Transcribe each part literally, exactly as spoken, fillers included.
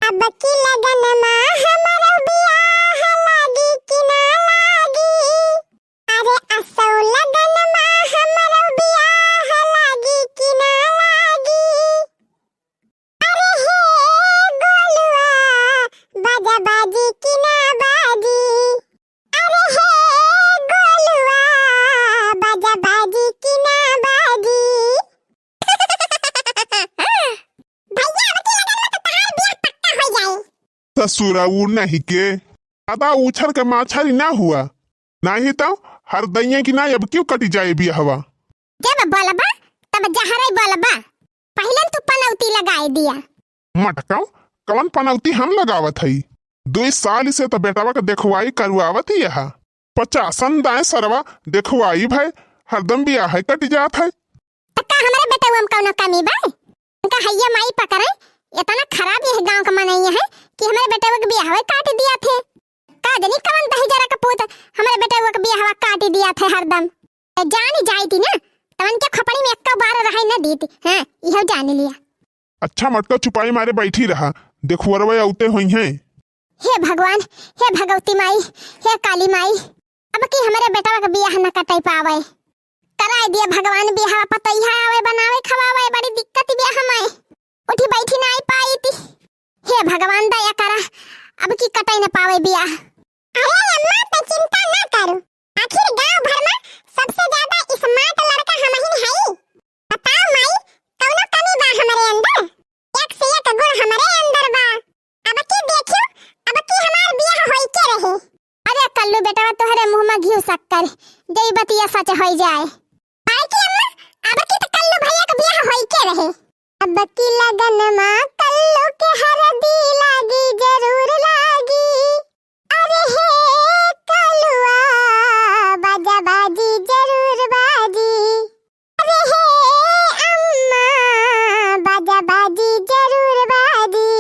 अब की लगन मा हमरो बियाह लागी कि ना लागी? अरे असौ लगन मा हमरो बियाह लागी कि ना लागी? अरे हे गोलुआ, बाजा बाजी कि ना बाजी? अरे हे गोलुआ, बाजा बाजी कि ना बाजी? भैया, अब की लगन मा तो तहार बियाह पक्का होइ जाए। ससुरा ऊ नहीं के, ज्यादा उछर के माछारी ना हुआ, नहीं तो हरदइया की ना अब क्यों कटी जाए बियाहवा। जब बोलबा तब जहरे बोलबा, पहिले तू पनौती लगाए दिया। मटकाओ, कवन पनौती हम लगावत हई? दुई साल से तो बेटवा के देखवाई करवावत ही यहा। पचासन दाए सरवा देखवाई भय, हरदम बियाह कट जात है। त का हमरे बेटवा में कौनो कमी बा? उनका हैया माई पकड़े, इतना खराब यह गांव का मनई है कि हमरे बेटवा के बियाहवे काट दिया थे। का जनी कवन दहिजरा का पूत हमरे बेटवा के बियाहवा काट दिया थे हरदम। त जान जाई थी ना, तवन के खोपड़ी में एक्को बार रहे न दीत। हाँ, इहो जान लिया। अच्छा मटका चुपाई मारे बैठी रहा, देखुअरवे औते होइहैं। हे भगवान, हे भगवती माई, हे काली माई, अब की हमरे बेटवा के बियाह न कटाई पावे। कराई दिया भगवान बियाह, पतोहिया आवे, बनावे, खवावे, बड़ी दिक्कत बियाह में। उठी बैठी नाई पाई थी। हे भगवान दया करा, अब की कटाई न पावे बियाह। अरे अम्मा, त चिंता ना करू, आखिर गांव भर में सबसे ज्यादा smart लड़का हमहिन हई। बताओ माई, कौनो कमी बा हमरे अंदर? एक से एक गुण हमरे अंदर बा। अब की देखियो, अब की हमार बियाह होई के रही। अरे कल्लू बेटवा, तोहरे मुंह में घी शक्कर, जई बतिया सच होई जाए। काहे कि अम्मा, अब की त कल्लू भैया के बियाह होई के रही। अब की लगन मा कल्लू के हरदी लागी, जरूर लागी। अरे हे कलुआ, बाजा बाजी जरूर बाजी। अरे हे अम्मा, बाजा बाजी जरूर बाजी।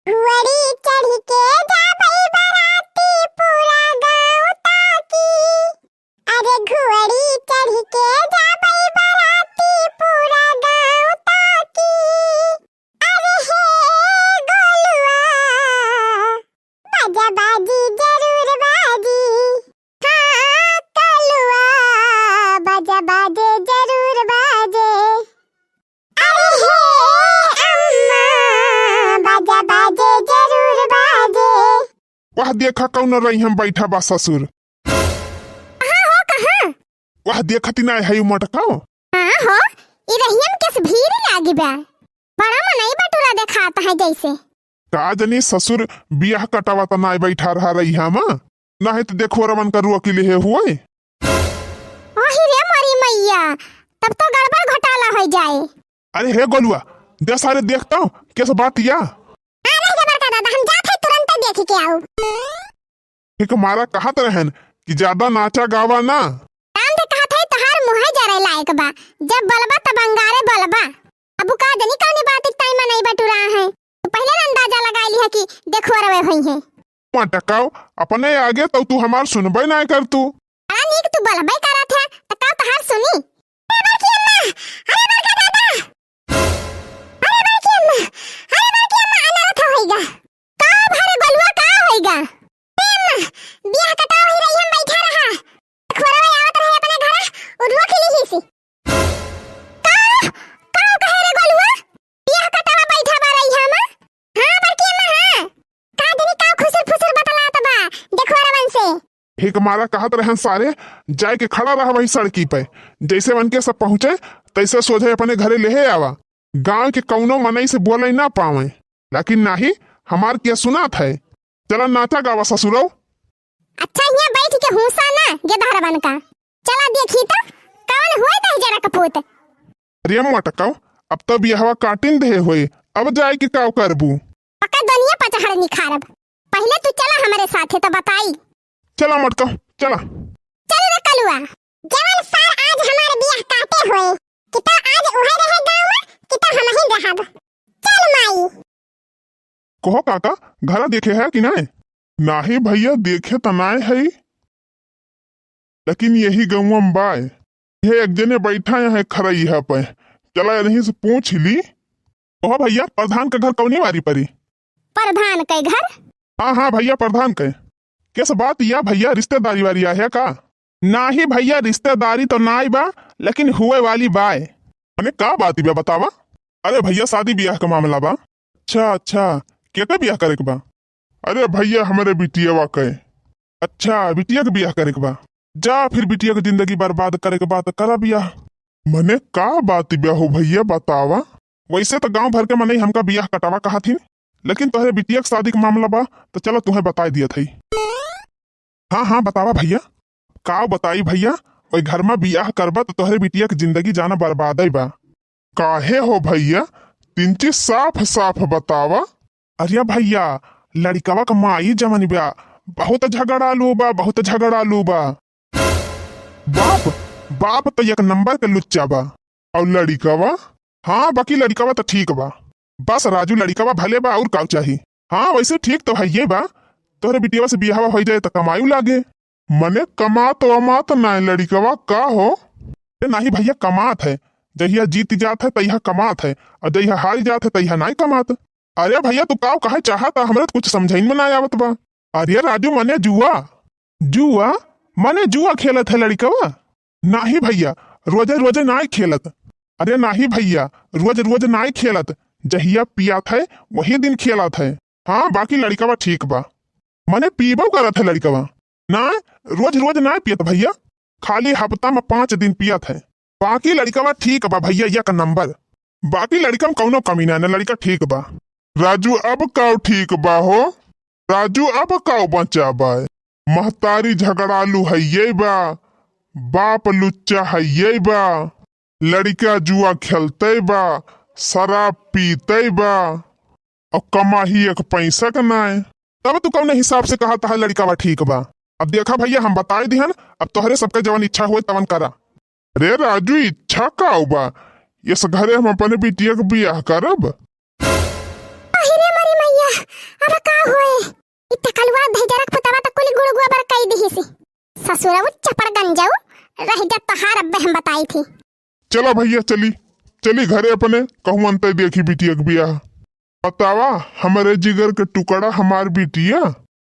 घुअड़ी चढ़ी के जाबई बराती, पूरा गाँव ताकी। अरे घुअड़ी चढ़ी के जाबई बराती, पूरा गाँव ताकी। अरे हे गोलुआ, बाजा बाजी जरूर बाजी। हाँ, कलुआ, बाजा बाजे जरूर बाजे। अरे हे अम्मा, बाजा बाजे जरूर बाजे। वह देखा कौन रही हम बैठा बा ससुर। कहाँ हो, कहाँ? वह देखती ना है मटकाओ। हाँ हो, ई रहियम केस भीड़ लागी बा। बड़ा मनई बटुरा देखात है जैसे। का जनी ससुर बियाह कटावा त नाय बैठा रहा रही हम, नाहीं त देखो रमन का रुआ की लेहे हुए। ओही रे मोरी मैया, तब तो गड़बड़ घोटाला हो जाए। अरे हे गोलुआ, दे सारे देखता हूँ, कैसे बात या? हाँ, रह जा बड़का दादा, हम जात है तुरंत देख के आऊ। एक मारा कहत रहन कि ज्यादा नाचा गावा ना। राम दे कहत है, तोहार मुँहे जरे लायक बा, जब बोलबा तब अंगारे बोलबा। अब का जनी कौनी बात एक ताई मनई बटुरा है, तू पहले न अंदाजा लगा लिहा कि देखो रवे होई है। मटकाओ, अपने आगे तो तू हमार सुनबे ना कर तू। बड़ा नीक तू बोलबे करत है, त का तोहार सुनी? अरे बड़की अम्मा, अरे बड़का दादा, अरे बड़की अम्मा, अरे बड़की अम्मा, अनरथ होइगा। का भरे बलुआ का होइगा? ए अम्मा, बियाह कटाव ही रही, हम बैठा रहा। खोरवे आवत रहे अपने घरे, उधुआ खिली ही सी। का, का कहे रे गोलुआ? बियाह कटावा बैठा बा रही हम? हाँ बड़की अम्मा, हाँ। का जनी का खुसुर फुसुर बतलात बा, देखो रवन से। एक मारा कहत रहन सारे, जाए के खड़ा रहा वही सड़की पे। जैसे वन के सब पहुँचे, तैसे सोझे अपने घरे लेहे आवा। गाँव के कौनो मनई से बोले ना पावे, लेकिन नाही, हमार के सुनात है। चला नाचा गावा ससुरौ। अच्छा, हियाँ बैठ के हूसा ना, गेदहरवन का। चला देखी त, कौन हुए दहिजरा कपूत। अरे मटकाओ, अब तब यहवा काटिन देहे होए, अब जाए के काव करबू? पक्का दुनिया पचहड़ निखारब। पहिले तू चला हमरे साथे त बताई। चला मटकाओ, चला। चल रे कलुआ, जवन सार आज हमार बियाह काटे होए, कि त आज उहे रहे गाँव में, कि त हमहिन रहब। चल माई। कहो काका, घरा देखे है कि नाय? नाही भैया, देखे त नाय है, लेकिन यही गौवा में बाय। यह एक जने बैठा यहाँ खरई है पे। चला यहीं से पूछ ली। कहो भैया, प्रधान का घर कौनी वारी परी? प्रधान के घर। हाँ, हाँ भइया, प्रधान के। किस बात या भइया, रिश्तेदारी वारी आहे का? नाही भइया, रिश्तेदारी तो नाई बा, लेकिन हुए वाली बाय। मने का बात बा, बतावा? अरे भइया, शादी बियाह का मामला बा। अच्छा, अच्छा, केकर बियाह करे के बा? अरे भइया, हमरे बिटियवा के। अच्छा, बिटिया के बियाह करे के बा। जा फिर, बिटिया के जिंदगी बर्बाद करे के बा त करा बियाह। मने का बात बा हो भइया, बतावा? वैसे तो गांव भर के मनई हमका बियाह कटावा कहत हिन, लेकिन तोहरे बिटिया के शादी के मामला बा, तो चलो तुहें बताई दियत हई। हाँ, हाँ, बतावा भइया। का बताई भइया, ओई घर में बियाह करबा तो तोहरे बिटिया के जिंदगी जाना बर्बादे बा। काहे हो भइया, तिनची साफ साफ बतावा। अरे भइया, लड़िकवा के माई जवन बा, बहुत झगड़ालू बा, बहुत झगड़ालू बा। बाप, बाप तो एक नंबर के लुच्चा बा। और लड़िकवा? हाँ, बाकी लड़िकवा तो ठीक बा। बस राजू, लड़िकवा भले बा, और का चाही? हाँ, वैसे ठीक तो हइये बा। तोहरे बिटिया से बियाहवा होइ जाए तो कमाई लागे। मने कमात वमात नाय लड़िकवा का हो? ए नाही भइया, कमात है। जहिया जीत जात है तहिया कमात है, और जहिया हार जात है तहिया नाय कमात। अरे भइया, तू काव कहे चाहत है, हमरे तो कुछ समझइन में नाय आवत बा। अरे राजू, मने जुआ। जुआ? मने जुआ खेलत है लड़िकवा? नाही भइया, रोजे रोजे नाय खेलत। अरे नाही भइया, रोज रोज नाय खेलत, जहिया पियात है वही दिन खेलत है। हाँ, बाकी लड़िकवा ठीक बा। मने पीबो करत है लड़िकवा। ना, रोज रोज नाय पियत भइया, खाली हफ्ता में पाँच दिन पियत है। बाकी लड़िकवा ठीक बा भइया, एक नंबर। बाकी लड़िका में कौनो कमी ना, ना लड़िका ठीक बा। राजू, अब काव ठीक बा हो? राजू, अब काव बचा बा? महतारी झगड़ालू हइये बा, बाप लुच्चा हइये बा, लड़िका जुआ खेलते बा, शराब पीते बा, और कमाही एक पैसा के नाय। तब तू कौन हिसाब से कहत है लड़िकवा ठीक बा? अब देखा भइया, हम बताई दिहन, अब तोहरे सबके जवन इच्छा होए तवन करा। अरे राजू, इच्छा का बा? इस घरे हम अपने बिटिया के बियाह करब। अरे मरी मैया, अब का होए? इ टकलुआ धैजरक पुतवा त कुल गुड़ गोबर कई दिहिसी। ससुरऊ चपड़ गंजऊ, रह जा तोहार, अब्बे हम बताई थी। चला भइया, चली, चली घरे अपने, कहूँ अंते देखी बिटिया के बियाह। बतावा, हमरे जिगर के टुकड़ा, हमार बिटिया,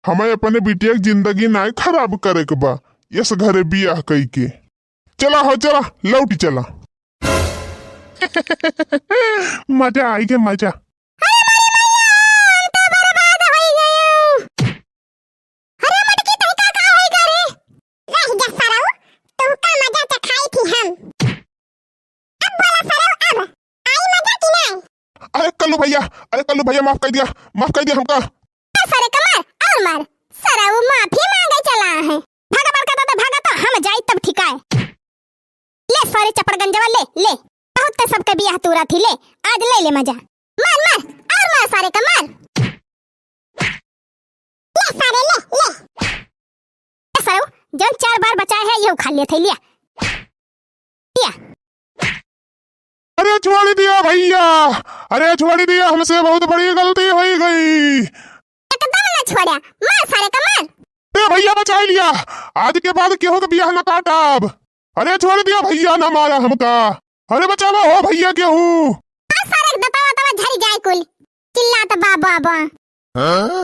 हमें अपने बिटिया के जिंदगी नाय खराब करे के बा, इस घरे बियाह कई के। चला हो, चला, लौटी चला। मजा आई के मजा। अरे मोरी मैया, हम तो बर्बाद होई गयो। अरे मटकी, तोहका का होई गा रे? रह जा सरऊ, तुमका मजा चखाई थी हम। अब बोला सरऊ, अब आई मजा कि नाय? अरे कल्लू भइया, अरे कल्लू भइया, माफ कर दिया, माफ कर दिया हमका। मार सारे का मार, और मार। सरऊ माफी मांगे चला है। भागा बड़का दादा, भागा तो हम जाई तब ठिकाए। ले सारे चपड़गंजवा, ले, ले। बहुत तो सबके बियाह तूरा थी, ले। आज ले ले मजा। मार, मार, और मार सारे का, मार। ले सारे, ले, ले। ए सरऊ, जौन चार बार बचाए है, ये उखा लिया थे, लिया। लिया। अरे छोड़ दिया भइया, अरे छोड़ दिया, हमसे बहुत बड़ी गलती होई गई। एकदम ना छोड़ा, मार सारे का मार। ए भइया, बचाई लिया, आज के बाद केहू के बियाह ना काटब। अरे छोड़ दिया भइया, ना मारा हमका। अरे बचावा हो भइया केहू। मार सारे के दतवा तवा झरी जाए कुल, चिल्लात बा बा बा। हाँ?